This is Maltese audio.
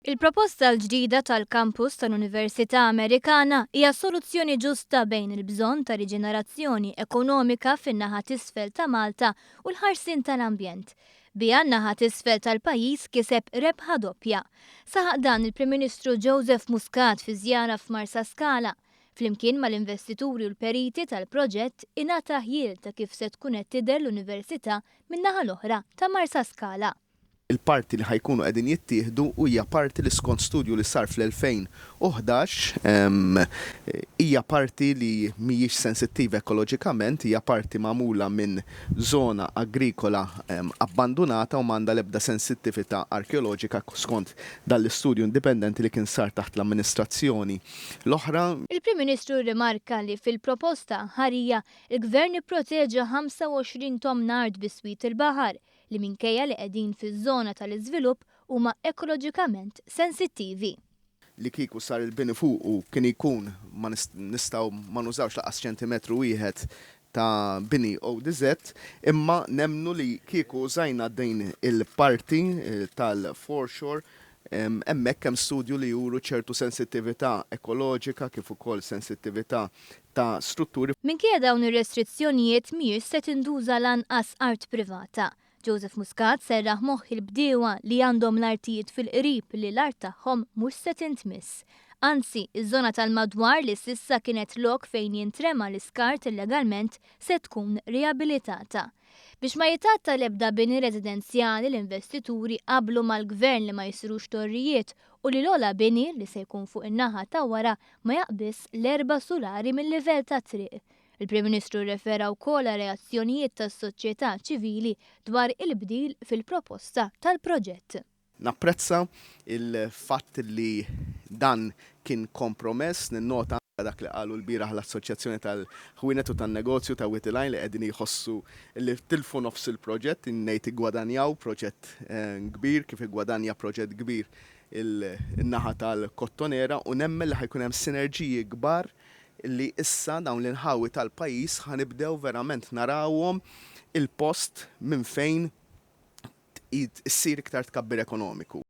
Il-proposta l-ġdida tal-kampus tal-Università Amerikana hija soluzzjoni ġusta bejn il-bżonn ta' riġenerazzjoni ekonomika fin-naħa t'isfel ta' Malta u l-ħarsien tal-ambjent. Biha n-naħa t'isfel tal-pajjiż kiseb rebħa doppja. Saħaq dan il-Prim Ministru Joseph Muscat fi żjara f'Marsaskala. Flimkien mal-investituri u l-periti tal-proġett ingħata ħjiel ta' kif se tkun qed tidher l-Università min-naħa l-oħra ta' Marsaskala. Il-parti li ħa jkunu qegħdin jittieħdu hija parti li skont studju li sar fl-2011 hija parti li mhijiex sensittiva ekoloġikament, hija parti magħmula minn żona agrikola abbandunata u m'għandha l-ebda sensittività arkeoloġika skont dan l-istudju indipendenti li kien sar taħt l-amministrazzjoni l-oħra. Il-Prim Ministru rrimarka li fil-proposta aħħarija, il-Gvern ipproteġa 25 tomna art biswit il-baħar, li minkejja li qegħdin fiż-żona tal-iżvilupp huma ekoloġikament sensittivi. Li kieku sar il-bini fuqu kien ikun ma nistgħu ma nużawx lanqas ċentimetru wieħed ta' bini ODZ, imma nemmnu li kieku użajna din il-parti tal-foreshore, hemmhekk hemm studju li juru ċertu sensittività ekoloġika kif ukoll sensittività ta' strutturi. Minkejja dawn ir-restrizzjonijiet mhijiex se tinduża lanqas art privata. Joseph Muscat serraħ moħħ il-bdiewa li għandhom l-artijiet fil-qrib li l-art tagħhom mhux se tintmiss. Anzi, iż-żona tal-madwar li s'issa kienet lok fejn jintrema l-iskart illegalment se tkun riabilitata. Biex ma jitgħatta l-ebda bini residenzjali l-investituri qablu mal-Gvern li ma jsirux torrijiet u li l-ogħla bini, li se jkun fuq in-naħa ta' wara, ma jaqbiżx l-erba' sulari mil-livell tat-triq. Il-Prim Ministru rrefera wkoll għar-reazzjonijiet tas-soċjetà ċivili dwar il-bdil fil-proposta tal-proġett. Napprezza l-fatt li dan kien kompromess, ninnota anke dak li qalu lbieraħ l-Assoċjazzjoni tal-Ħwienet u tan-Negozju ta' Wied il-Għajn li qegħdin jħossu li tilfu nofs il-proġett, ngħid iggwadanjaw proġett kbir kif iggwadanja proġett kbir in-naħa tal-Kottonera u nemmen li ħa jkun hemm sinerġiji kbar li issa dawn l-inħawi tal-pajjiż ħa nibdew verament narawhom il-post minn fejn issir iktar tkabbir ekonomiku.